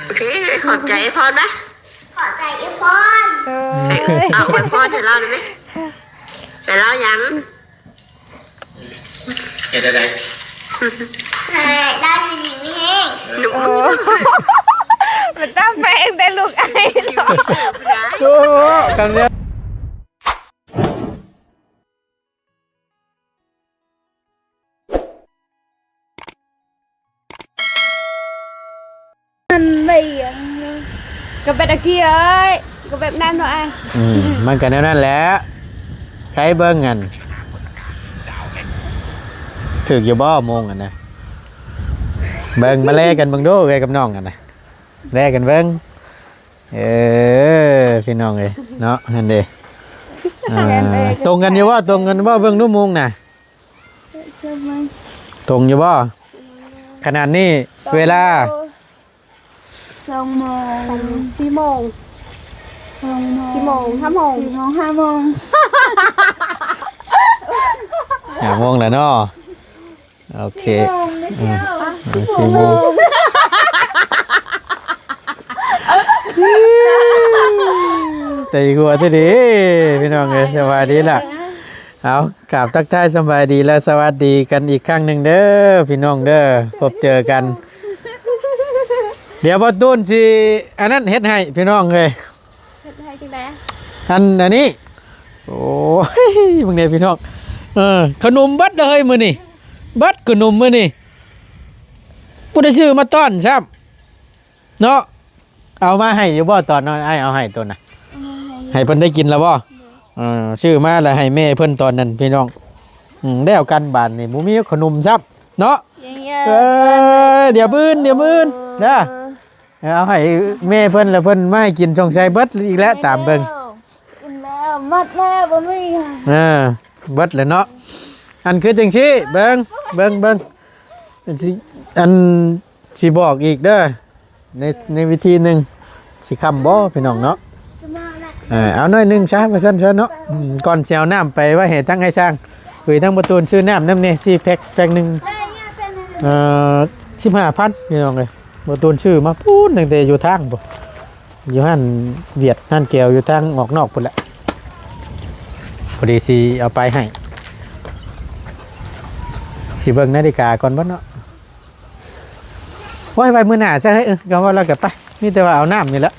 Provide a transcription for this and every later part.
ໂອເຄ ຂອບໃຈອວຍພອນນະ ຂອບໃຈອວຍພອນ ເອີຍ ເອົາອວຍພອນໃຫ້ລາວໄດ້ໄໝ ໃຫ້ລາວຫຍັງ ເຮັດໃດ ໃຫ້ລາວຢູ່ດີມີແຮງ ໂອ້ ມັນຕາແພງແຕ່ລູກອ້າຍ ໂອ້ ກັນເລີຍ. ມັນໄດ້ຫຍັງ ກໍແບບຕະກີ້ເອີຍ ກໍແບບນັ້ນເນາະອ້າຍ ອືມ ມັນກໍແນວນັ້ນແຫຼະ ໃຊ້ເບິ່ງຫັ້ນ ຖືກຢູ່ບໍ່ໂມງຫັ້ນນະ ເບິ່ງ ມາແລກັນເບິ່ງດູ ເອື້ອຍກັບນ້ອງຫັ້ນນະ ແລກັນເບິ່ງ ເອີ ພີ່ນ້ອງເອີຍເນາະ ຫັ້ນເດ້ ອ່າ ຕົງກັນຢູ່ບໍ່ ຕົງກັນບໍ່ ເບິ່ງດູໂມງນະ ຕົງຢູ່ບໍ່ ຂະໜາດນີ້ ເວລາ ສອງໂມງ ສີ່ໂມງ ສອງໂມງ ສີ່ໂມງ ຫ້າໂມງ ສີ່ໂມງ ຫ້າໂມງ ຫ້າໂມງແລ້ວເນາະ ໂອເຄ ສີ່ໂມງ ອືມ ເຈົ້າ ເອີ ສີ່ໂມງ ໃຈຫົວເທື່ອເດ້ ພີ່ນ້ອງເອີຍ ສະບາຍດີລະ ເອົາ ກາບທັກທາຍສະບາຍດີ ແລະ ສະຫວັດດີກັນອີກຄັ້ງໜຶ່ງເດີ ພີ່ນ້ອງເດີ ພົບເຈີກັນ ດຽວບ່າວຕູນຊິ ອັນນັ້ນເຮັດໃຫ້ ພີ່ນ້ອງເອີຍ ເຮັດໃຫ້ຈັ່ງໃດ ອັນ ອັນນີ້ ໂອ້ຍ ເບິ່ງແດ່ພີ່ນ້ອງ ເອີ ຂະໜົມເບິດເລີຍມື້ນີ້ ເບິດຂະໜົມມື້ນີ້ ບໍ່ໄດ້ຊື້ມາຕ້ອນຊ້ຳເນາະ ເອົາມາໃຫ້ຢູ່ບໍ່ ຕອນນັ້ນອ້າຍເອົາໃຫ້ໂຕນະ ເອົາມາໃຫ້ ໃຫ້ເພິ່ນໄດ້ກິນແລ້ວບໍ່? ເອີ ຊື້ມາແລ້ວໃຫ້ແມ່ເພິ່ນຕອນນັ້ນພີ່ນ້ອງ ອືມ ແລ້ວກັນບາດນີ້ ບໍ່ມີຂະໜົມຊ້ຳເນາະ ເອີ ດຽວມື້ອື່ນ ດຽວມື້ອື່ນເດີ ເອີ ເອົາໃຫ້ແມ່ເພິ່ນ ແລ້ວເພິ່ນມາໃຫ້ກິນ ສົງໄສເບິດອີກແລ້ວ ຕາມເບິ່ງ ກິນແລ້ວ ໝົດແລ້ວ ບໍ່ມີ ເອີ ເບິດແລ້ວເນາະ ອັນຄືຈັ່ງຊີ້ ເບິ່ງ ເບິ່ງ ເບິ່ງ ຊິ ອັນ ຊິບອກອີກເດີ ໃນ ໃນວິທີໜຶ່ງ ຊິຄ່ຳບໍ່ ພີ່ນ້ອງເນາະ ເອີ ເອົາໜ້ອຍໜຶ່ງຊະ ວ່າຊັ້ນຊະເນາະ ອືມ ກ່ອນຊິເອົານ້ຳໄປໄວ້ໃຫ້ທັງອ້າຍຊ້າງ ເອີຍ ທັງປະຕູນ ຊື້ນ້ຳນຳແດ່ ສີ່ແພັກ ແພັກໜຶ່ງ ເອີ ສິບຫ້າພັນ ພີ່ນ້ອງເອີຍ ປະຕູນຊື້ມາພຸ້ນ ຕັ້ງແຕ່ຢູ່ທາງພຸ້ນ ຢູ່ຮ້ານຫວຽດ ຮ້ານແກວ ຢູ່ທາງອອກນອກພຸ້ນແຫຼະ ພໍດີຊິເອົາໄປໃຫ້ ຊິເບິ່ງນາฬิກາກ່ອນບໍ່ເນາະ ໂອ້ຍ ໄວ້ມື້ໜ້າຊະເຮີ້ຍ ເອີ ກໍວ່າແລ້ວກໍໄປ ມີແຕ່ວ່າເອົານ້ຳນີ້ແຫຼະ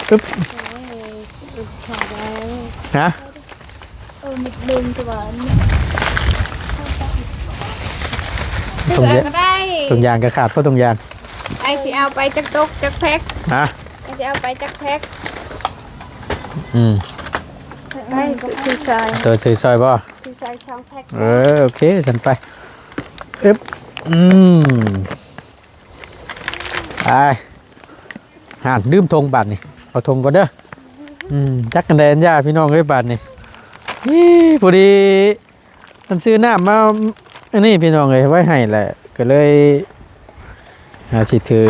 ປຶບ ຮະ? ເອີ ມັນເບິ່ງແຕ່ວ່າອັນນີ້ ຖົງຢາງ ເອີ ກໍໄດ້ ຖົງຢາງກໍຂາດ ເພາະຖົງຢາງ ອ້າຍຊິເອົາໄປຈັກຕົກ ຈັກແພັກ? ຮະ? ອ້າຍຊິເອົາໄປຈັກແພັກ? ອືມ ໄປ ຖືຊອຍ ໂຕຖືຊອຍບໍ່? ຖືຊອຍສອງແພັກ ເອີ ໂອເຄ ຊັ້ນໄປ ອຶບ ອືມ ໄປ ຫັ້ນ ລືມຖົງບາດນີ້ ເອົາຖົງກ່ອນເດີ ອືມ ຈັກກັນແດ່ອັນຢາ ພີ່ນ້ອງເອີຍ ບາດນີ້ ອີ ພໍດີ ມັນຊື້ນ້ຳມາ ອັນນີ້ ພີ່ນ້ອງເອີຍ ໄວ້ໃຫ້ແຫຼະ ກໍເລີຍ ຫາຊິຖື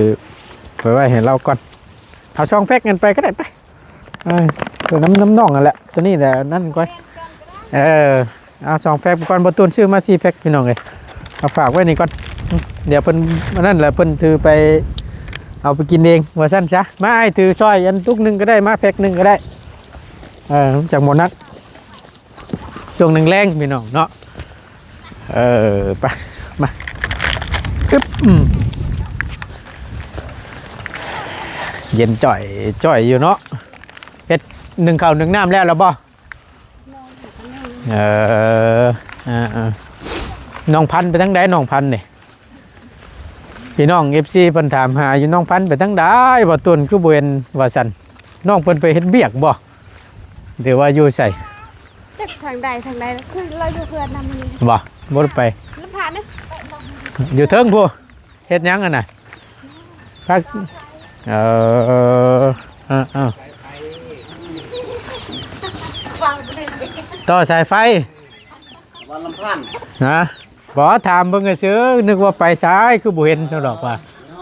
ໄປໄວ້ໃຫ້ລາວກ່ອນ ເອົາສອງແພັກນັ້ນໄປກໍໄດ້ ໄປ ເອີ ຕົວນ້ຳ ນ້ຳໜອງຫັ້ນແຫຼະ ຕົວນີ້ແຫຼະ ອັນນັ້ນກ່ອນ ເອີ ເອົາສອງແພັກໄປກ່ອນ ບໍ່ຕູນຊື້ມາສີ່ແພັກ ພີ່ນ້ອງເອີຍ ເອົາຝາກໄວ້ນີ້ກ່ອນ ດຽວເພິ່ນ ອັນນັ້ນແຫຼະ ເພິ່ນຖືໄປເອົາໄປກິນເອງ ວ່າຊັ້ນຊະ ມາ ອ້າຍຖືຊ່ອຍ ອັນຕຸກໜຶ່ງກໍໄດ້ ມາແພັກໜຶ່ງກໍໄດ້ ເອີ ຈັກບໍ່ໜັກ ຊ່ວງແລງໆ ພີ່ນ້ອງເນາະ ເອີ ໄປ ມາ ອຶບ ອືມ ເຢັນຈ່ອຍໆ ຢູ່ເນາະ ເຮັດ ໜຶ້ງເຂົ້າໜຶ້ງນ້ຳແລ້ວລະບໍ່? ເອີ ເອີ ເອີ ນ້ອງພັນໄປທາງໃດ ນ້ອງພັນນີ້? ພີ່ນ້ອງເອັຟຊີເພິ່ນຖາມຫາຢູ່ ນ້ອງພັນໄປທາງໃດ ບໍ່ຕູນຄືບໍ່ເຫັນ ວ່າຊັ້ນ ນ້ອງເພິ່ນໄປເຮັດວຽກບໍ່ ຫຼືວ່າຢູ່ໃສ? ຈັກທາງໃດທາງໃດ ຄືລາວຢູ່ເຮືອນນຳນີ້ ບໍ່ ບໍ່ໄດ້ໄປ ລຳພານເດ້ ຢູ່ເທິງພຸ້ນ ເຮັດຫຍັງຫັ້ນນະ? ພັກ ເອີ ເອີ ເອີ ຕໍ່ສາຍໄຟ ວັນລຳພັນ ຮະ? ບໍ່ ຖາມເບິ່ງຊື່ໆ ນຶກວ່າໄປໃສ ຄືບໍ່ເຫັນຊັ້ນດອກວ່າ ນອ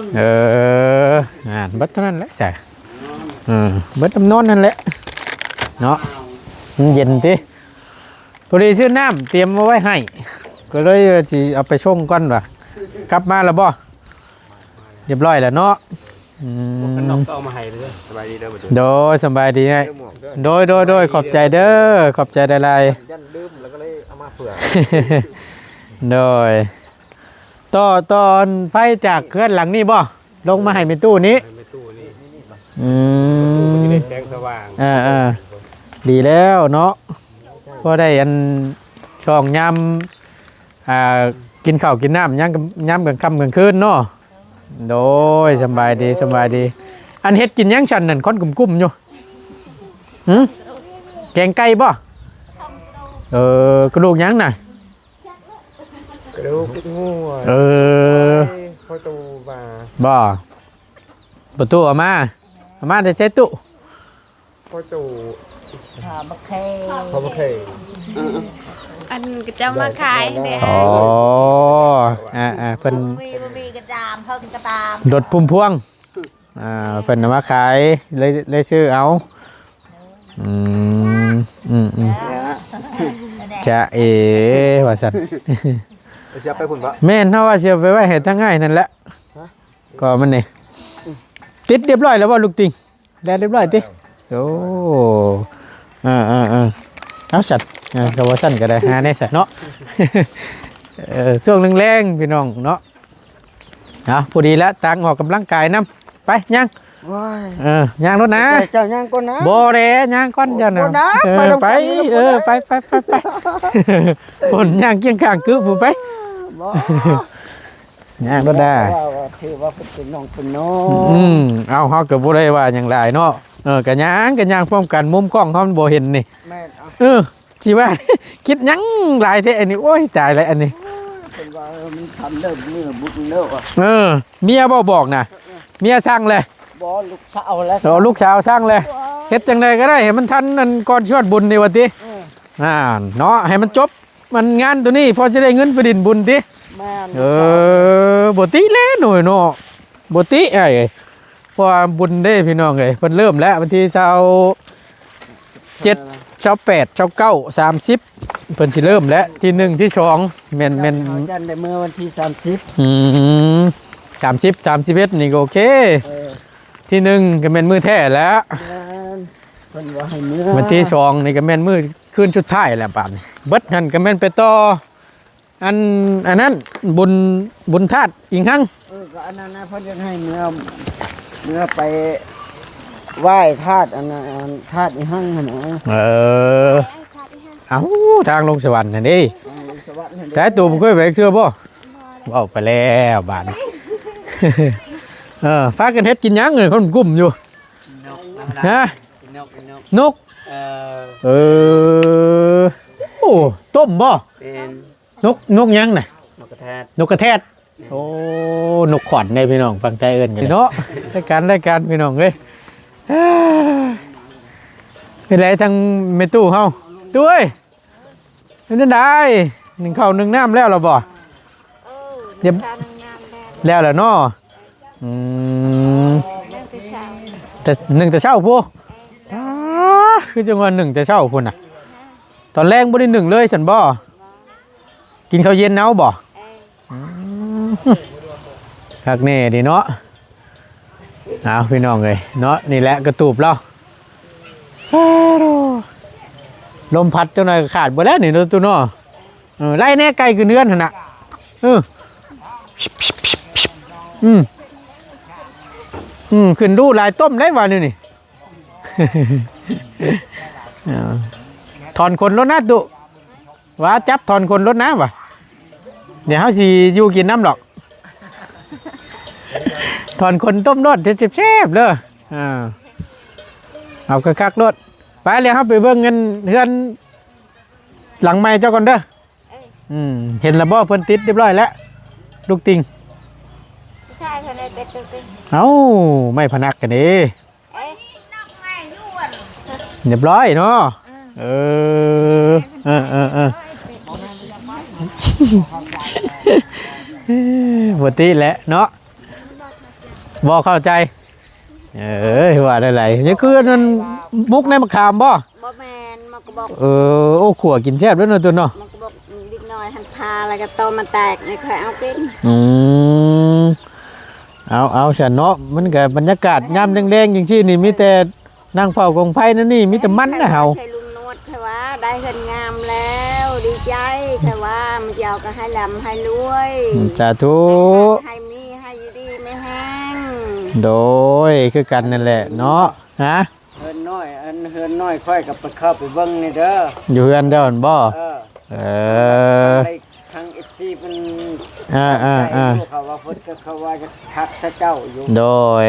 ນ ເອີ ນັ້ນ ເບິດເທົ່ານັ້ນແຫຼະ ໃສ ນອນ ເອີ ເບິດນຳນອນນັ້ນແຫຼະ ເນາະ ມັນເຢັນຕິ ພໍດີຊື້ນ້ຳຕຽມມາໄວ້ໃຫ້ ກໍເລີຍວ່າຊິເອົາໄປສົ່ງກ່ອນວ່າ ກັບມາແລ້ວບໍ່? ຮຽບຮ້ອຍແລ້ວເນາະ ອືມ ໝວກກັນນັອກກໍເອົາມາໃຫ້ເດີ. ສະບາຍດີເດີ ໂດຍ ສະບາຍດີອ້າຍ. ເດີໝວກເດີ. ໂດຍ ໂດຍ ໂດຍ ຂອບໃຈເດີ ຂອບໃຈຫຼາຍໆ. ຢ້ານລືມ ແລ້ວກໍເລີຍເອົາມາເຜື່ອ. ໂດຍ ຕໍ່ ຕໍ່ໄຟຈາກເຮືອນຫຼັງນີ້ບໍ່? ລົງມາໃຫ້ແມ່ຕູ້ນີ້ ໃຫ້ແມ່ຕູ້ນີ້. ອືມ ແສງສະຫວ່າງ. ເອີໆ ດີແລ້ວເນາະ ພໍໄດ້ອັນ ຊ່ອງຍາມ ອ່າ ກິນເຂົ້າກິນນ້ຳ ຍາມ ຍາມກາງຄ່ຳກາງຄືນເນາະ. ໂດຍ ສະບາຍດີ ສະບາຍດີ. ອັນເຮັດກິນຫຍັງຊັ້ນນັ້ນ ຄົນກຸ້ມໆຢູ່? ຫື? ແກງໄກ່ບໍ່? ເອີ ກະດູກຫຍັງນະ? ກະດູກງົວ. ເອີ ພໍ່ຕູ້ມາ. ບໍ່ ພໍ່ຕູ້ເອົາມາ ເອົາມາແຕ່ໃສຕູ້? ພໍ່ຕູ້ ຂາບັກເຂ. ຂາບັກເຂ. ອັນເຂົາເຈົ້າມາຂາຍແດ່. ອໍ ອ່າໆ ເພິ່ນ ບໍ່ມີ ບໍ່ມີກະດາມ ເພິ່ນກະດາມ ລົດພຸ້ມພວງ. ອ່າ ເພິ່ນເອົາມາຂາຍ ເລີຍ ເລີຍຊື້ເອົາ. ອືມ ອືມໆ ຈະເອ ວ່າຊັ້ນ. ຊິເອົາໄປພຸ້ນບໍ່? ແມ່ນ ເຮົາວ່າຊິເອົາໄປໄວ້ໃຫ້ທາງອ້າຍນັ້ນແຫຼະ. ຮະ? ກໍມັນນີ້ ອືມ ຕິດຮຽບຮ້ອຍແລ້ວບໍ່ລູກຕິງ? ແລ້ວຮຽບຮ້ອຍຕິ? ໂອ້ ເອີໆໆ ເອົາຊັ້ນ ເອີ ກໍວ່າຊັ້ນກໍໄດ້ ຫາແດ່ຊັ້ນເນາະ. ເອີ ຊ່ວງແລງໆ ພີ່ນ້ອງເນາະ. ເອົາ ພໍດີລະ ຕາງອອກກຳລັງກາຍນຳ. ໄປ ຍ່າງ. ໂອ້ຍ ເອີ ຍ່າງໂລດນະ. ເຈົ້າຍ່າງກ່ອນນະ. ບໍ່ແຫຼະ ຍ່າງກ່ອນເຈົ້ານະ. ບໍ່ນະ ເອີ ໄປນຳກັນ ໄປ ເອີ ໄປ ໄປ ໄປ ໄປ ພຸ້ນ ຍ່າງຄຽງຂ້າງຄືຜູ້ໄປ. ບໍ່ ຍ່າງໂລດນະ. ວ່າ ວ່າຖືວ່າເປັນພີ່ນ້ອງເປັນນ້ອງ. ອືມ ເອົາ ເຮົາກໍບໍ່ໄດ້ວ່າຫຍັງຫຼາຍເນາະ. ເອີ ກໍຍ່າງ ກໍຍ່າງພ້ອມກັນ ມຸມກ້ອງເຮົາມັນບໍ່ເຫັນນີ້. ແມ່ນ ເອົາ ເອີ ຊິວ່າຄິດຫຍັງຫຼາຍແທ້ອັນນີ້. ໂອ້ຍ ຕາຍແລ້ວອັນນີ້. ເພິ່ນວ່າ ເອີ ມັນທັນເລີ່ມມື້ບຸນແລ້ວ. ເອີ ເມຍບໍ່ບອກນະ? ເອີ ເມຍສັ່ງແລ້ວ. ບໍ່ ລູກສາວແລ້ວ. ອໍ ລູກສາວສັ່ງແລ້ວ. ເຮັດຈັ່ງໃດກໍໄດ້ໃຫ້ມັນທັນອັນກ່ອນຊິຮອດບຸນນີ້ວ່າຕິ. ເອີ ນັ້ນເນາະ ໃຫ້ມັນຈົບ ມັນງານໂຕນີ້ ພໍຊິໄດ້ເງິນໄປຫຼິ້ນບຸນຕິ. ແມ່ນ. ເອີ ບໍ່ຕິແລ້ວໜ້ອຍເນາະ ບໍ່ຕິອ້າຍ. ເພາະວ່າບຸນເດ້ພີ່ນ້ອງເອີຍ ເພິ່ນເລີ່ມແລ້ວ ວັນທີຊາວເຈັດ ຊາວແປດ ຊາວເກົ້າ ສາມສິບ ເພິ່ນຊິເລີ່ມແລ້ວ ທີໜຶ່ງ ທີສອງ ແມ່ນ ແມ່ນ ເຮົາຈັດໄດ້ເມື່ອວັນທີສາມສິບ. ອືມ ສາມສິບ ສາມສິບເອັດ ນີ້ກໍໂອເຄ. ເອີ ທີໜຶ່ງກໍແມ່ນມື້ແທ້ແລ້ວ. ແມ່ນ ເພິ່ນວ່າໃຫ້ເມື່ອ ວັນທີສອງນີ້ກໍແມ່ນມື້ຄືນສຸດທ້າຍແລ້ວ ບາດນີ້ເບິດຫັ້ນກໍແມ່ນໄປຕໍ່ ອັນ ອັນນັ້ນ ບຸນ ບຸນທາດອີງຮັງ. ເອີ ກໍອັນນັ້ນນະ ເພິ່ນຢາກໃຫ້ເມືອ ເມືອໄປໄຫວ້ທາດ ອັນນັ້ນ ອັນທາດອີງຮັງຫັ້ນນະ. ເອີ ເອົ້າ ທາງລົງສະຫວັນຫັ້ນເດ້. ເອີ ລົງສະຫວັນຫັ້ນເດ້. ແຕ່ໂຕບໍ່ເຄີຍໄປຈັກເທື່ອບໍ່? ບໍ່. ເວົ້າໄປແລ້ວບາດນີ້. ເອີ ພາກັນເຮັດກິນຫຍັງ ຄົນກຸ້ມຢູ່? ນົກ. ຮະ? ນົກ ນົກ. ນົກ. ເອີ ເອີ ໂອ້ ຕົ້ມບໍ່? ແມ່ນ. ນົກ ນົກຫຍັງນະ? ນົກກະແທດ. ນົກກະແທດ. ໂອ້ ນົກຂວັນເດ້ພີ່ນ້ອງ ຝັ່ງໄທເອີ້ນກັນເນາະ. ລາຍການ ລາຍການພີ່ນ້ອງເອີຍ. ເປັນໃດທາງແມ່ຕູ້ເຮົາ? ຕູ້ເອີຍ ເປັນຈັ່ງໃດ? ໜຶ້ງເຂົ້າໜຶ້ງນ້ຳແລ້ວລະບໍ່? ເອີ ໜຶ້ງເຂົ້າໜຶ້ງນ້ຳແລ້ວ ແລ້ວລະເນາະ. ອືມ ໜຶ້ງແຕ່ເຊົ້າ ແຕ່ ໜຶ້ງແຕ່ເຊົ້າພຸ້ນ. ເອີ ປ້າ ຄືຈັ່ງວ່າໜຶ້ງແຕ່ເຊົ້າພຸ້ນນະ. ຕອນແລງບໍ່ໄດ້ໜຶ້ງເລີຍຊັ້ນບໍ່? ບໍ່. ກິນເຂົ້າເຢັນເອົາບໍ່? ເອີ ອືມ ຄັກແນ່ເດເນາະ. ເອົາ ພີ່ນ້ອງເອີຍເນາະ ນີ້ແຫຼະກະຕູບລາວ. ລົມພັດຈັກໜ່ອຍກໍຂາດເບິດແລ້ວນີ້ເນາະ ຕູ້ເນາະ. ເອີ ໄລ່ແນ່ ໄກ່ຂຶ້ນເຮືອນຫັ້ນນະ. ເອີ ອືມ ອືມ ຂຶ້ນດຸຫຼາຍ ຕົ້ມໄດ້ວ່າແນວນີ້. ເອີ ຖອນຂົນໂລດນະ ຕູ້. ວ່າຈັບຖອນຂົນໂລດນະວ່າ ດຽວເຮົາຊິຢູ່ກິນນຳດອກ. ຖອນຂົນຕົ້ມໂລດ ເຮັດແຊບໆເດີ. ເອີ ເອົາຄັກໆໂລດ. ໄປ ແລ້ວເຮົາໄປເບິ່ງເຮືອນ ເຮືອນຫຼັງໃໝ່ເຈົ້າກ່ອນເດີ. ເອີ ອືມ ເຫັນລະບໍ່ ເພິ່ນຕິດຮຽບຮ້ອຍແລ້ວ ລູກຕິງ. ໃຊ່ ເພິ່ນໄດ້ຕິດລູກຕິງ. ເອົ້າ ໄມ້ພະນັກກັນເດ້. ຮຽບຮ້ອຍເນາະ. ອືມ ເອີ ເອີ ເອີ ເອີ ບໍ່ຕິແຫຼະເນາະ ບໍ່ເຂົ້າໃຈ. ເອີຍ ວ່າແນວໃດ ນີ້ຄືອັນນັ້ນ ໝົກໃນໝາກຂາມບໍ່? ບໍ່ແມ່ນ ໝາກກະບອກ. ເອີ ໂອ້ ຂົ້ວກິນແຊບເດີເນາະ ຕູ້ເນາະ. ໝາກກະບອກ ເດັກນ້ອຍຫັ້ນຜ່າ ແລ້ວກໍຕອນມັນແຕກນີ້ ຂ້ອຍເອົາກິນ. ອືມ ເອົາ ເອົາຊັ້ນເນາະ ມັນກໍບັນຍາກາດຍາມແລງໆຈັ່ງຊີ້ນີ້ ມີແຕ່ນັ່ງເຝົ້າກອງໄຟແນວນີ້ ມີແຕ່ມັນນະເຮົາ. ໃສ່ລຸງນວດ ຂ້ອຍວ່າໄດ້ເຮືອນງາມແລ້ວ ດີໃຈ ຂ້ອຍວ່າ ມື້ເຊົ້າກໍໃຫ້ລ່ຳໃຫ້ລວຍ ສາທຸ ໃຫ້ມີ ໃຫ້ຢູ່ດີມີແຮງ. ໂດຍ ຄືກັນນັ້ນແຫຼະເນາະ. ຮະ? ເຮືອນນ້ອຍ ອັນເຮືອນນ້ອຍຂ້ອຍກໍໄປເຂົ້າໄປເບິ່ງແດ່ເດີ ຢູ່ເຮືອນເຈົ້າຫັ້ນບໍ່? ເອີ ເອີ ໄດ້ທາງເອັຟຊີເພິ່ນ ເອີໆໆ ເຂົາວ່າເພິ່ນກໍ ເຂົາວ່າຄັກຊະເຈົ້າຢູ່. ໂດຍ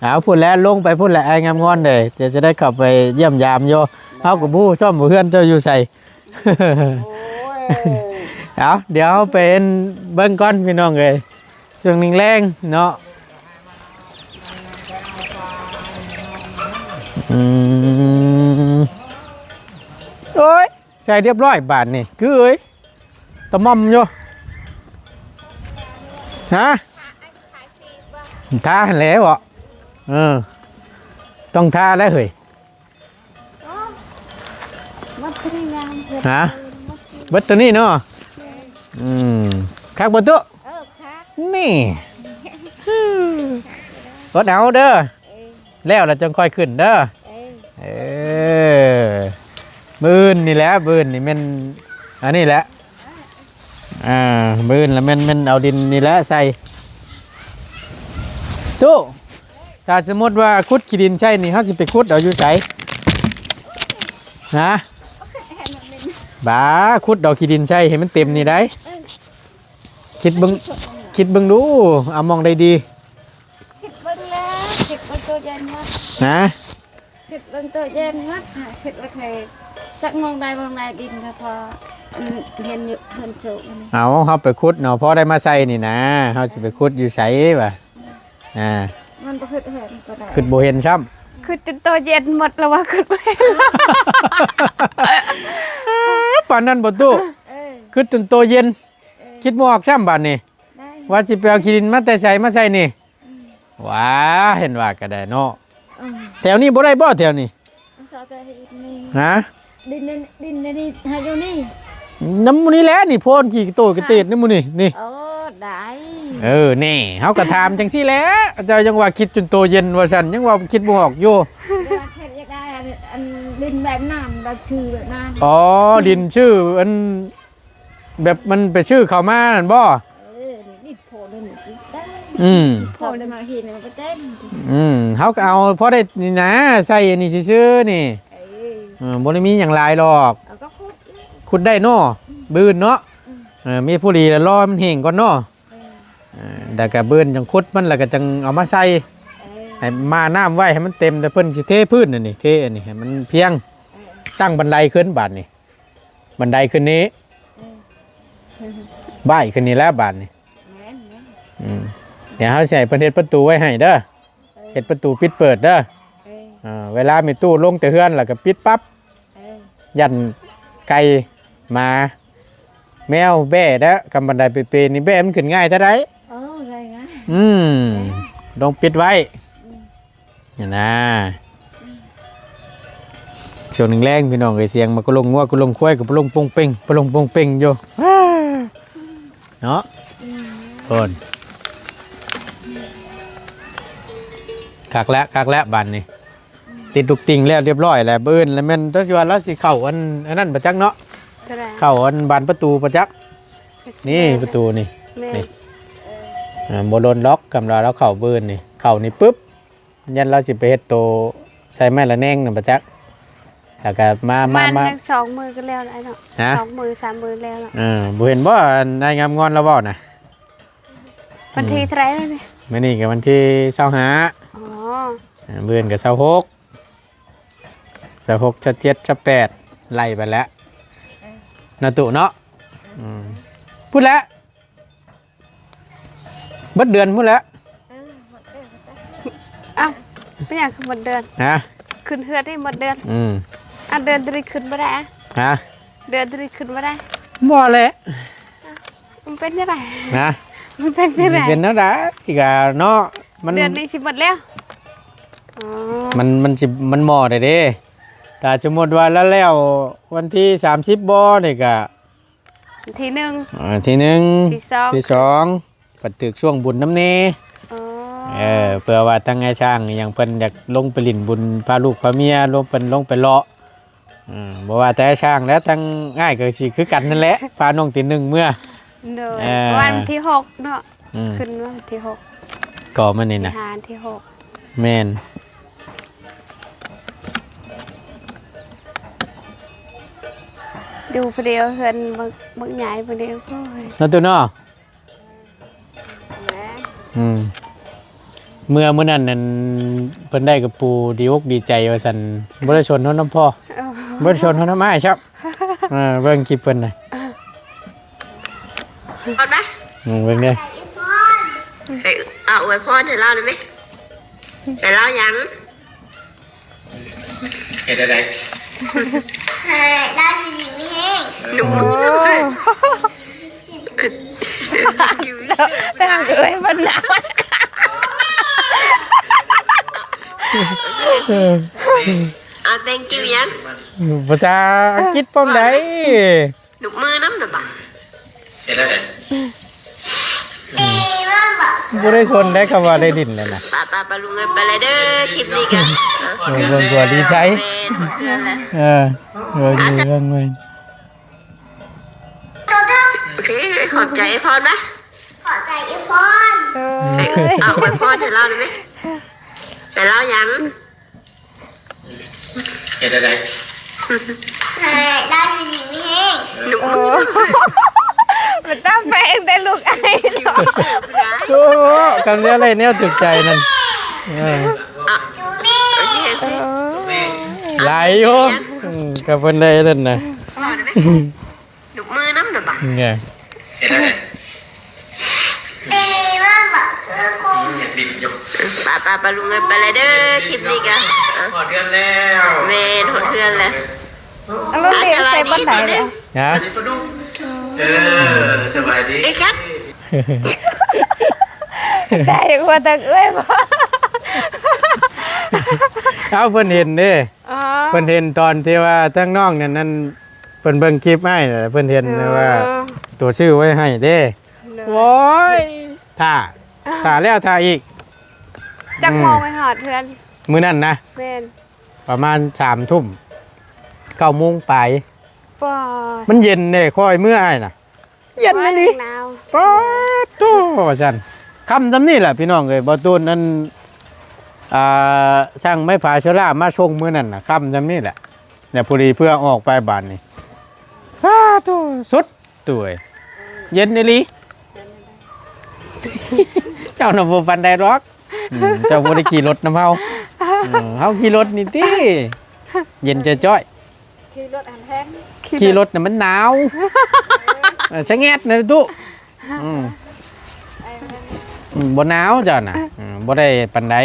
ເອົາ ພຸ້ນແຫຼະ ລົງໄປພຸ້ນແຫຼະ ອ້າຍງາມງອນເດ້ ຈະ ຈະໄດ້ເຂົ້າໄປຢ້ຽມຢາມຢູ່. ເຮົາກໍບໍ່ຮູ້ຊ້ຳວ່າເຮືອນເຈົ້າຢູ່ໃສ. ໂອ້ຍ ເອົາ ດຽວເຮົາໄປເບິ່ງກ່ອນພີ່ນ້ອງເອີຍ ຊ່ວງແລງໆເນາະ. ອືມ ໂອ້ຍ ໃສ່ຮຽບຮ້ອຍບາດນີ້ ຄືເອີຍ ຕະໝ່ອມຢູ່. ຮະ? ທາແລ້ວເບາະ? ເອີ ຕ້ອງທາແລ້ວເຮີ້ຍ. ຮະ? ເບິດໂຕນີ້ເນາະ. ອືມ ຄັກບໍ່ຕຸ? ເອີ ຄັກ. ນີ້ ອົດເອົາເດີ ເອີ ແລ້ວລະຈັ່ງຄ່ອຍຂຶ້ນເດີ. ເອີ ເອີ ມື້ອື່ນນີ້ແຫຼະ ມື້ອື່ນນີ້ແມ່ນອັນນີ້ແຫຼະ. ອ່າ ມື້ອື່ນລະແມ່ນ ແມ່ນເອົາດິນນີ້ແຫຼະໃສ່. ຕູ້ ຖ້າສົມມຸດວ່າຂຸດຂີ້ດິນໃສ່ນີ້ ເຮົາຊິໄປຂຸດເອົາຢູ່ໃສ? ຮະ? ບາ ຂຸດເອົາຂີ້ດິນໃສ່ໃຫ້ມັນເຕັມນີ້ໄດ໋. ເອີ ຄິດເບິ່ງ ຄິດເບິ່ງດູ ເອົາໝ່ອງໃດດີ? ຄິດເບິ່ງແລ້ວ ຄິດເບິ່ງໂຕເຢັນໝົດ. ຮະ? ຄິດເບິ່ງໂຕເຢັນໝົດ ຄິດວ່າໃຜຈັກໝ່ອງໃດໝ່ອງໃດ ດິນກໍພໍ ອັນ ເຫັນຢູ່ເຮືອນໂຈກນີ້. ເອົາ ເຮົາໄປຂຸດເນາະ ພໍໄດ້ມາໃສ່ນີ້ນະ ເຮົາຊິໄປຂຸດຢູ່ໃສວະ? ອ່າ ມັນບໍ່ຄິດເຫັນກໍໄດ້ ຄິດບໍ່ເຫັນຊ້ຳ ຄິດຈົນໂຕເຢັນໝົດແລ້ວວ່າຄິດບໍ່ເຫັນ. ປານນັ້ນບໍ່ຕູ້? ເອີ ຄິດຈົນໂຕເຢັນ ເອີ ຄິດບໍ່ອອກຊ້ຳບາດນີ້ ໄດ້ ວ່າຊິໄປເອົາຂີ້ດິນມາແຕ່ໃສມາໃສ່ນີ້. ອືມ ວ້າ ເຫັນວ່າກໍໄດ້ເນາະ. ອືມ ແຖວນີ້ບໍ່ໄດ້ບໍ່ ແຖວນີ້? ເອົາແຕ່ເຮັດນີ້ ຮະ? ດິນນີ້ ດິນນີ້ໃຫ້ຢູ່ນີ້ ນຳໝູ່ນີ້ແຫຼະນີ້ ໂພນຂີ້ໂຕກະເຕດນຳໝູ່ນີ້ ນີ້. ເອີ ໄດ້ ເອີ ນີ້ ເຮົາກໍຖາມຈັ່ງຊີ້ແຫຼະ ເຈົ້າຍັງວ່າຄິດຈົນໂຕເຢັນວ່າຊັ້ນ ຍັງວ່າຄິດບໍ່ອອກຢູ່. ເຮັດຢາກໄດ້ອັນ ອັນດິນແບບນັ້ນ ແບບຊື່ແບບນັ້ນ. ອໍ ດິນຊື່ ອັນ ແບບມັນໄປຊື້ເຂົ້າມານັ້ນບໍ່? ເອີ ນີ້ພໍໄດ້ນີ້ ອືມ ພໍໄດ້ມາເຫັນມັນກໍເຕັມ. ອືມ ເຮົາກໍເອົາພໍໄດ້ນີ້ນະ ໃສ່ອັນນີ້ຊື່ໆນີ້. ເອີ ເອີ ບໍ່ໄດ້ມີຫຍັງຫຼາຍດອກ ເອົາກໍຂຸດ ຂຸດໄດ້ເນາະ ອືມ ບືນເນາະ. ອືມ ເອີ ມີຜູ້ດີລະລໍໃຫ້ມັນແຫ້ງກ່ອນເນາະ. ເອີ ເອີ ແລ້ວກໍບືນຈັ່ງຂຸດມັນ ແລ້ວກໍຈັ່ງເອົາມາໃສ່. ເອີ ໃຫ້ມານ້ຳໄວ້ໃຫ້ມັນເຕັມ ແລ້ວເພິ່ນຊິເທພື້ນອັນນີ້ ເທອັນນີ້ໃຫ້ມັນພຽງ. ເອີ ຕັ້ງບັນໄດຂຶ້ນບາດນີ້ ບັນໄດຂຶ້ນນີ້ ເອີ ບ້າຍຂຶ້ນນີ້ແຫຼະບາດນີ້. ແມ່ນໆ ອືມ ດຽວເຮົາຊິໃຫ້ເພິ່ນເຮັດປະຕູໄວ້ໃຫ້ເດີ ເອີ ເຮັດປະຕູປິດເປີດເດີ. ເອີ ເອີ ເວລາແມ່ຕູ້ລົງແຕ່ເຮືອນແລ້ວກໍປິດປັບ. ເອີ ຢ້ານໄກ່ ໝາ ແມວ ແບ້ເດີ ກຳບັນໄດເປໆນີ້ ແບ້ມັນຂຶ້ນງ່າຍແທ້ໃດ. ໂອ້ ງ່າຍໆ ອືມ ເອີ ຕ້ອງປິດໄວ້. ອືມ ນີ້ນະ ຊ່ວງແລງໆ ພີ່ນ້ອງເອີຍ ສຽງໝາກກະລົງງົວ ກະລົງຄວາຍ ກະປະລົງປົງເປັງ ປະລົງປົງເປັງຢູ່ ເນາະ. ອືມ ໂອ້ນ ຄັກແລ້ວ ຄັກແລ້ວບາດນີ້ ອືມ ຕິດລູກຕິ່ງແລ້ວຮຽບຮ້ອຍແລ້ວ ບືນແລ້ວແມ່ນ ຈັກຊິວ່າລາວຊິເຂົ້າອັນ ອັນນັ້ນປະຈັກເນາະ ເຂົ້າອັນບານປະຕູປະຈັກ. ນີ້ປະຕູນີ້ ແມ່ນ ນີ້ ເອີ ບໍ່ດົນດອກ ກຳວ່າລາວເຂົ້າບືນນີ້ ເຂົ້ານີ້ປຶບ ຢ້ານລາວຊິໄປເຮັດໂຕໃສ່ໄມ້ລະແນງນຳປະຈັກ ແລ້ວກໍມາ ມາ ມາ ສອງມື້ກໍແລ້ວແຫຼະເນາະ. ຮະ? ສອງມື້ສາມມື້ແລ້ວເນາະ. ເອີ ບໍ່ເຫັນບໍ່ ນາຍງາມງອນລາວເວົ້ານະ? ວັນທີເທົ່າໃດແລ້ວນີ້? ມື້ນີ້ກໍວັນທີຊາວຫ້າ. ອໍ ເອີ ມື້ອື່ນກໍຊາວຫົກ ຊາວຫົກ ຊາວເຈັດ ຊາວແປດ ໄລ່ໄປແລ້ວ ເອີ ເນາະ ຕູ້ເນາະ. ອືມ ພຸ້ນແຫຼະ ເບິດເດືອນພຸ້ນແຫຼະ. ເອີ ໝົດເດືອນ. ອ້າວ ເປັນຫຍັງຄືໝົດເດືອນ? ຮະ? ຂຶ້ນເຮືອນນີ້ໝົດເດືອນ. ອືມ ອ່ະ ເດືອນຕົວນີ້ຂຶ້ນບໍ່ໄດ້ອະ? ຮະ? ເດືອນຕົວນີ້ຂຶ້ນບໍ່ໄດ້? ບໍ່ແຫຼະ. ອ້າວ ມັນເປັນຈັ່ງໃດ? ຮະ? ມັນເປັນຈັ່ງໃດ? ມັນຊິເປັນແນວໃດກະເນາະ ມັນ ເດືອນນີ້ຊິໝົດແລ້ວ. ອໍ ມັນ ມັນຊິ ມັນໝໍ້ໄດ້ເດ້ ຖ້າສົມມຸດວ່າລະແລ້ວວັນທີສາມສິບບໍ່ ນີ້ກະ ທີໜຶ່ງ ເອີ ທີໜຶ່ງ ທີສອງ ທີສອງ ບັດຖືກຊ່ວງບຸນນຳແດ່. ອໍ ເອີ ເພື່ອວ່າທາງອ້າຍຊ້າງອີ່ຫຍັງ ເພິ່ນຢາກລົງໄປຫຼິ້ນບຸນ ພາລູກພາເມຍລົງ ເພິ່ນລົງໄປເລາະ. ອືມ ບໍ່ວ່າແຕ່ອ້າຍຊ້າງແລ້ວ ທາງອ້າຍກໍຊິຄືກັນນັ້ນແຫຼະ ພານ້ອງຕີໜຶ່ງເມືອ. ໂດຍ ເອີ ວັນທີຫົກເນາະ. ອືມ ຂຶ້ນວັນທີຫົກ ກໍມື້ນີ້ນະ ທີຫ້າ ທີຫົກ. ແມ່ນ ຢູ່ຜູ້ດຽວ ເຮືອນບັກ ບັກໃຫຍ່ຜູ້ດຽວ. ໂອ້ຍ ເນາະ ຕູ້ເນາະ. ແມ່ນ ອືມ ເມື່ອມື້ນັ້ນນັ້ນ ເພິ່ນໄດ້ກະປູ ດີອົກດີໃຈວ່າຊັ້ນ ບໍ່ໄດ້ສົນເຮົານຳພໍ່. ເອີ ບໍ່ໄດ້ສົນເຮົານຳອ້າຍຊ້ຳ. ເອີ ເບິ່ງຄລິບເພິ່ນນະ ອືມ ເບິ່ງເດີ. ເອີ ອາ ອວຍພອນໃຫ້ລາວໄດ້ໄໝ? ໃຫ້ລາວຫຍັງ? ເຮັດຈັ່ງໃດ? ໃຫ້ລາວຢູ່ດີມີແຮງ. ໂອ້ ແຕ່ຫາກເອື້ອຍເພິ່ນນະ ເອີ ເອົາ thank you ຫຍັງ? ພາສາອັງກິດປ້ອງໃດ? ຍົກມືນຳ ເຮັດຈັ່ງໃດ? ບໍ່ໄດ້ສົນໄດ້ ຄຳວ່າໄດ້ດິນແລ້ວນະ. ປະ ປະ ປະ ລຸງເອີຍ ໄປແລ້ວເດີ ຄລິບນີ້ກະ ເບິ່ງຕົວະດີໃຈ. ແມ່ນ ເອີ ເບິ່ງຢູ່ເບິ່ງເບິ່ງ. ໂອເຄ ຂອບໃຈອ້າຍພອນນະ. ຂອບໃຈອ້າຍພອນ. ເອີ ເອົາ ອວຍພອນໃຫ້ລາວໄດ້ໄໝ? ໃຫ້ລາວຫຍັງ? ເຮັດຈັ່ງໃດ? ເອີ ລາວຢູ່ດີມີແຮງ. ໂອ້ ມັນຕາແພງແຕ່ລູກອ້າຍ. ໂອ້ ຄັນແນວໄດ້ແນວຖືກໃຈນັ້ນ. ເອີ ຫຼາຍຢູ່. ອືມ ກໍເພິ່ນໄດ້ນັ້ນນະ. ຍົກມືນຳນະບາດ. ເຮັດຈັ່ງໃດ? ປະ ປະ ປະ ລຸງເອີຍ ໄປແລ້ວເດີ ຄລິບນີ້ກະ ຮອດເຮືອນແລ້ວ. ແມ່ນ ຮອດເຮືອນແລ້ວ. ອາ ລຸງ ສະບາຍດີ ໃສ່ບ່ອນໃດເດີ? ຮະ? ເອີ ສະບາຍດີ. ໄດ້ຄວາມທັກເອື້ອຍບໍ່? ເອົາ ເພິ່ນເຫັນເດ້. ອໍ ເພິ່ນເຫັນຕອນທີ່ວ່າທາງນ້ອງນັ້ນ ນັ້ນ ເພິ່ນເບິ່ງຄລິບອ້າຍ ເພິ່ນເຫັນ ເອີ ວ່າໂຕຊື້ໄວ້ໃຫ້ເດ້. ໂດຍ ໂອ້ຍ ຖ້າ ຖ້າແລ້ວຖ້າອີກ. ຈັກໂມງ ອືມ ໄປຮອດເຮືອນ? ມື້ນັ້ນນະ? ແມ່ນ ປະມານສາມທຸ່ມ ເກົ້າໂມງປາຍ. ປ້າ ມັນເຢັນເດ້ ຄ່ອຍເມືອອ້າຍນະ. ເຢັນອີ່ຫຼີ. ໂອ້ຍ ໜາວ. ປາດໂທ້ ວ່າຊັ້ນ. ຄ່ຳຊ່ຳນີ້ແຫຼະພີ່ນ້ອງເອີຍ ບໍ່ຕູນ ອັນ ອ່າ ຊ່າງໄມ້ຜາເຊລາມາສົ່ງມື້ນັ້ນນະ ຄ່ຳຊ່ຳນີ້ແຫຼະ. ແລ້ວພໍດີເພື່ອອອກໄປບາດນີ້ ປາດໂທ້ ສຸດໂຕເອີຍ ເຢັນອີ່ຫຼີ. ເຈົ້ານະບໍ່ປານໃດດອກ. ອືມ ເຈົ້າບໍ່ໄດ້ຂີ່ລົດນຳເຮົາ. ເອີ ເຮົາຂີ່ລົດນີ້ຕິ ເຢັນຈ້ອຍໆ. ຂີ່ລົດຫັ້ນແຮງ ຂີ່ລົດນະມັນໜາວ. ເອີ ສະແງດນະຕຸ. ອືມ ອືມ ບໍ່ໜາວເຈົ້ານະ. ອືມ ບໍ່ໄດ້ປານໃດ.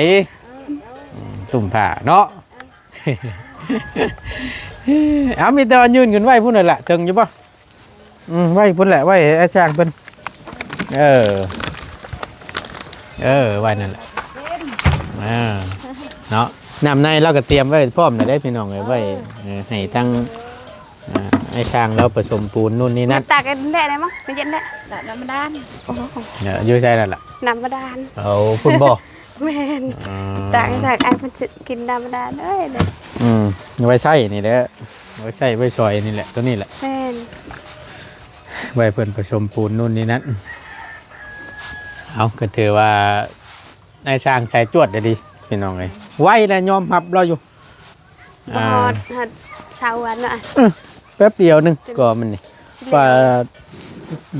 ອືມ ຕຸ້ມຜ້າເນາະ. ເອົາ ມີແຕ່ວ່າຍື່ນຂຶ້ນໄວ້ພຸ້ນແຫຼະ ເຖິງຢູ່ບໍ່? ອືມ ໄວ້ພຸ້ນແຫຼະ ໄວ້ໃຫ້ອ້າຍຊ່າງເພິ່ນ. ເອີ ເອີ ໄວ້ນັ້ນແຫຼະ. ເອີ ເນາະ ນ້ຳໃນລາວກໍຕຽມໄວ້ພ້ອມແລ້ວເດ້ພີ່ນ້ອງເອີຍ ໄວ້ ເອີ ເອີ ໃຫ້ທາງ ອ່າ ອ້າຍຊ່າງລາວປະສົມປູນນູ່ນນີ້ນັ້ນ. ຕັກໃຫ້ແດ່ໄດ້ບໍ່? ໄປເຢັນແດ່. ນ້ຳບາດານ. ໂອ້ໂຫ ເອີ ຢູ່ໃສນັ້ນລະ? ນ້ຳບາດານ. ເອົາ ພຸ້ນບໍ່? ແມ່ນ. ອໍ ຕັກໃຫ້ ຕັກໃຫ້ເພິ່ນກິນນ້ຳບາດານເອີຍ. ອືມ ໄວ້ໃຊ້ນີ້ແຫຼະ ໄວ້ໃຊ້ໄວ້ສອຍນີ້ແຫຼະ ໂຕນີ້ແຫຼະ. ແມ່ນ. ໄວ້ເພິ່ນປະສົມປູນນູ່ນນີ້ນັ້ນ. ເອົາ ກໍຖືວ່ານາຍຊ່າງສາຍຈວດເດ້ ພີ່ນ້ອງເອີຍ ໄວ ແລະ ຍອມຮັບລາວຢູ່. ບໍ່ຮອດ ອ່າ ຮອດຊາວວັນເນາະ. ອື ແປັບດຽວໜຶ່ງກໍມັນນີ້ ວ່າ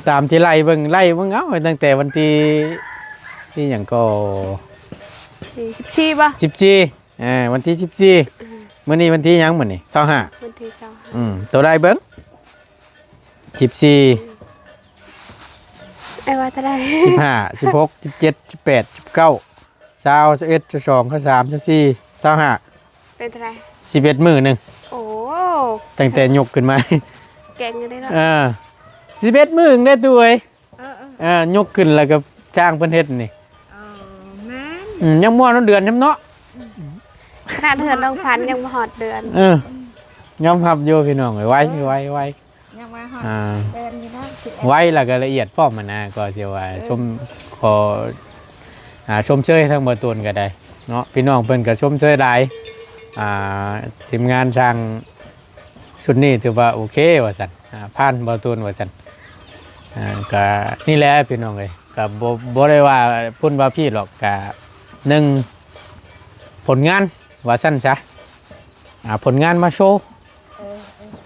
ຕາມທີ່ໄລ່ເບິ່ງ ໄລ່ເບິ່ງເອົາ ຕັ້ງແຕ່ວັນທີ ທີຫຍັງກໍ ທີສິບສີ່ບໍ່? ສິບສີ່ ອ່າ ວັນທີສິບສີ່. ອື ມື້ນີ້ວັນທີຫຍັງ? ມື້ນີ້ຊາວຫ້າ. ວັນທີຊາວຫ້າ. ອື ໂຕໃດເບິ່ງ? ສິບສີ່. ອ້າຍວ່າເທົ່າໃດ? ສິບຫ້າ ສິບຫົກ ສິບເຈັດ ສິບແປດ ສິບເກົ້າ ຊາວ ຊາວເອັດ ຊາວສອງ ຊາວສາມ ຊາວສີ່ ຊາວຫ້າ. ເປັນເທົ່າໃດ? ສິບເອັດມື້ໜຶ່ງ. ໂອ້ ຕັ້ງແຕ່ຍົກຂຶ້ນມາ ເກັ່ງຢູ່ເດ້ເນາະ. ເອີ ສິບເອັດມື້ໜຶ່ງເດ້ຕູ້ເອີຍ. ເອີໆ ເອີ ຍົກຂຶ້ນແລ້ວກໍຈ້າງເພິ່ນເຮັດນີ້. ເອີ ແມ່ນ. ອືມ ຍັງບໍ່ຮອດເດືອນຊ້ຳເນາະ. ອືມ ຂະໜາດເຮືອນນ້ອງພັນຍັງບໍ່ຮອດເດືອນ. ເອີ ຍອມຮັບຢູ່ພີ່ນ້ອງເອີຍ ໄວ ເອີ ໄວ ໄວ. ຍັງວ່າຮອດ ອ່າ ເດືອນຢູ່ເນາະ ສິບເອັດ ໄວ ແລ້ວກໍລະອຽດພ້ອມຫັ້ນນະ ກໍຊິວ່າ ເອີ ຊົມ ຂໍ ອ່າ ຊົມເຊີຍທາງບ່າວຕູນກໍໄດ້ເນາະ ພີ່ນ້ອງເພິ່ນກໍຊົມເຊີຍຫຼາຍ. ອ່າ ທີມງານຊ່າງຊຸດນີ້ຖືວ່າໂອເຄວ່າຊັ້ນ ອ່າ ຜ່ານບ່າວຕູນວ່າຊັ້ນ. ອ່າ ກໍນີ້ແຫຼະພີ່ນ້ອງເອີຍ ກໍບໍ່ ບໍ່ໄດ້ວ່າພຸ້ນວ່າພີ້ດອກ ກໍໜຶ່ງຜົນງານວ່າຊັ້ນຊະ ອ່າ ຜົນງານມາໂຊ ເອີ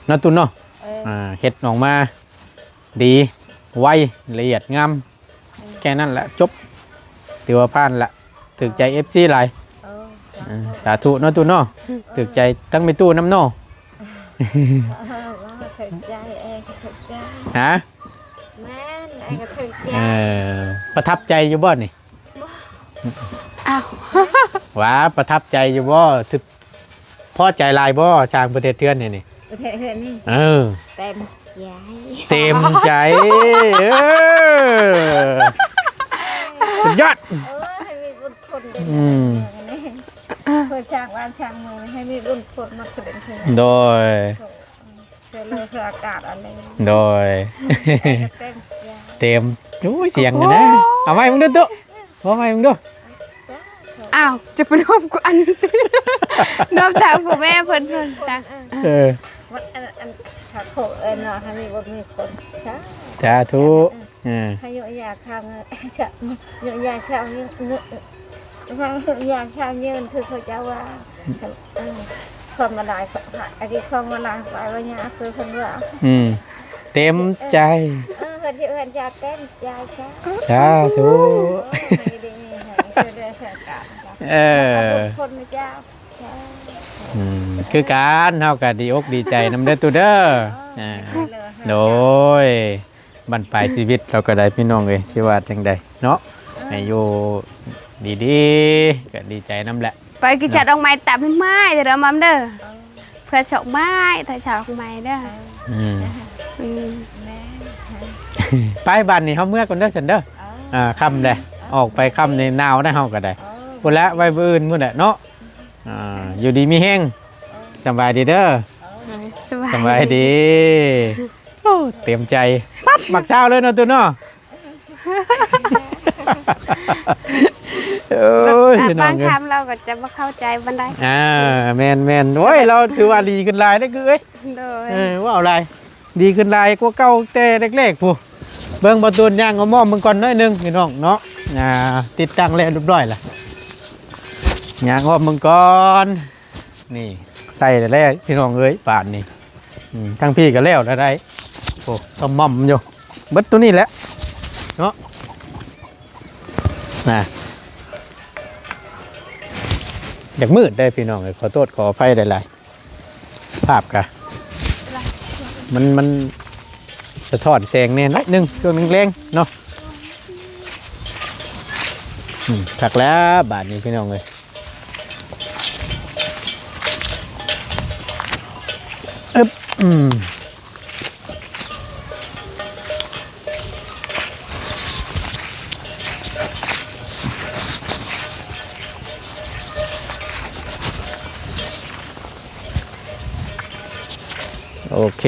ເນາະ ຕູນເນາະ. ເອີ ອ່າ ເຮັດອອກມາດີ ໄວ ລະອຽດງາມ ແຄ່ນັ້ນແຫຼະ ຈົບ ຖືວ່າຜ່ານລະ ຖືກໃຈເອັຟຊີຫຼາຍ. ເອີ ສາທຸເນາະ ຕູນເນາະ. ເອີ ຖືກໃຈທັງແມ່ຕູ້ນຳເນາະ. ເອີ ຖືກໃຈ ເອີ ຖືກໃຈ. ຮະ? ແມ່ນ ອ້າຍກໍຖືກໃຈ. ເອີ ປະທັບໃຈຢູ່ບໍ່ນີ້? ອ້າວ ວ່າປະທັບໃຈຢູ່ບໍ່? ຖືກ ພໍໃຈຫຼາຍບໍ່ ຊ່າງເພິ່ນເຮັດເຮືອນໃຫ້ນີ້? ເຮັດເຮືອນນີ້? ເອີ ເຕັມໃຈ ເຕັມໃຈ. ເອີ ສຸດຍອດ. ໂອ້ຍ ໃຫ້ມີບຸນຄຸນເດີ ອືມ ເພື່ອສ້າງບ້ານສ້າງເມືອງ ໃຫ້ມີບຸນຄຸນມາຂຶ້ນເຮືອນ. ໂດຍ ໂດຍ ເຕັມໃຈ ເຕັມ. ໂອ້ຍ ສຽງນະ ໂອ້ ເອົາໃໝ່ເບິ່ງດູຕຸ ເອົາໃໝ່ເບິ່ງດູ. ອ້າວ ຈະໄປລວມກັນ ລວມທາງພໍ່ແມ່ເພິ່ນ ເພິ່ນ ເອີ ເອີ ອັນ ອັນ ຖ້າໂຄເອີ້ນວ່າໃຫ້ມີບຸນມີຄຸນ ສາ ສາທຸ. ເອີ ເອີ ໃຫ້ອາຍຸຍາຂາວ ເງິນ ອາຍຸຍາຂາວ ເງິນ ອາຍຸຍາຂາວຍືນ ຄືເຂົາເຈົ້າວ່າ ເອີ ຄວາມມາລາຍ ອາທິຄວາມມາລາຍ ປາຍວະຍາ ຄືເພິ່ນວ່າ ອືມ ເຕັມໃຈ. ເອີ ເພິ່ນຊິ ເພິ່ນຈະເຕັມໃຈ ສາ ສາທຸ. ໂອ້ຍ ໃຫ້ດີ ໃຫ້ຊ່ວຍເຫຼືອຊ່ວຍກັນ ເອີ ເອົາບຸນຄຸນເຈົ້າ. ອືມ ຄືກັນ ເຮົາກໍດີອົກດີໃຈນຳເດີຕູ້ເດີ. ເອີ ເອີ ໂດຍ ບັ້ນປາຍຊີວິດເຮົາກໍໄດ້ ພີ່ນ້ອງເອີຍ ຊິວ່າຈັ່ງໃດເນາະ. ເອີ ໃຫ້ຢູ່ດີໆ ກໍດີໃຈນຳແຫຼະ ໄປກິນ ເນາະ ຈັດດອກໄມ້ຕາມໄມ້ເດີ ມັມເດີ. ເອີ ເພື່ອດອກໄມ້ ຖ້າເອົາດອກໄມ້ເດີ. ເອີ ອືມ ອືມ ແມ່ນ. ໄປ ບາດນີ້ເຮົາເມືອກ່ອນເດີ ຊັ້ນເດີ. ເອີ ອ່າ ຄ່ຳແລ້ວ ເອີ ອອກໄປຄ່ຳນີ້ໜາວໄດ໋ ເຮົາກໍໄດ້. ເອີ ພຸ້ນແຫຼະ ໄວ້ມື້ອື່ນພຸ້ນແຫຼະເນາະ. ອ່າ ຢູ່ດີມີແຮງ. ສຳບາຍດີເດີ. ສະບາຍ ສະບາຍດີ. ໂອ້ ເຕັມໃຈ ປັບ ມັກສາວເລີຍເນາະ ຕູ້ເນາະ. ໂອ້ຍ ພີ່ນ້ອງເອີຍ ບາງຄຳລາວກໍຈະບໍ່ເຂົ້າໃຈປານໃດ. ອ່າ ແມ່ນໆ ໂອ້ຍ ລາວຖືວ່າດີຂຶ້ນຫຼາຍເດ້ ຄືເອີຍ. ໂດຍ ເອີ ເວົ້າຫຼາຍ ດີຂຶ້ນຫຼາຍກວ່າເກົ່າແຕ່ແລກໆ ພຸ້ນ. ເບິ່ງ ບ່າວຕູນຍ່າງອ້ອມໆເບິ່ງກ່ອນໜ້ອຍໜຶ່ງ ພີ່ນ້ອງເນາະ. ອ່າ ຕິດຕັ້ງແລ້ວຮຽບຮ້ອຍລະ ຍ່າງອ້ອມເບິ່ງກ່ອນ. ນີ້ໃສ່ແລ້ວ ພີ່ນ້ອງເອີຍ ບາດນີ້. ອືມ ທາງພີ້ກໍແລ້ວແລ້ວໄດ໋. ໂອ້ ກະໝ່ອມຢູ່ ເບິດໂຕນີ້ແຫຼະເນາະ. ນະ ຢາກມືດເດ້ ພີ່ນ້ອງເອີຍ ຂໍໂທດຂໍອະໄພຫຼາຍໆ. ພາບກະ ມັນ ມັນສະທ້ອນແສງແດ່ໜ້ອຍໜຶ່ງ ຊ່ວງແລງໆເນາະ. ອືມ ຄັກແລ້ວບາດນີ້ ພີ່ນ້ອງເອີຍ. ອຶບ ອືມ ໂອເຄ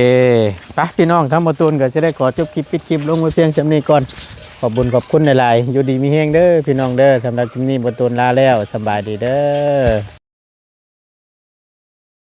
ໄປ ພີ່ນ້ອງ ທາງບ່າວຕູນກໍຈະໄດ້ຂໍຈົບຄລິບ ປິດຄລິບລົງໄວ້ພຽງສ່ຳນີ້ກ່ອນ. ຂອບບຸນຂອບຄຸນຫຼາຍໆ ຢູ່ດີມີແຮງເດີ ພີ່ນ້ອງເດີ. ສຳລັບຄລິບນີ້ ບ່າວຕູນລາແລ້ວ ສະບາຍດີເດີ.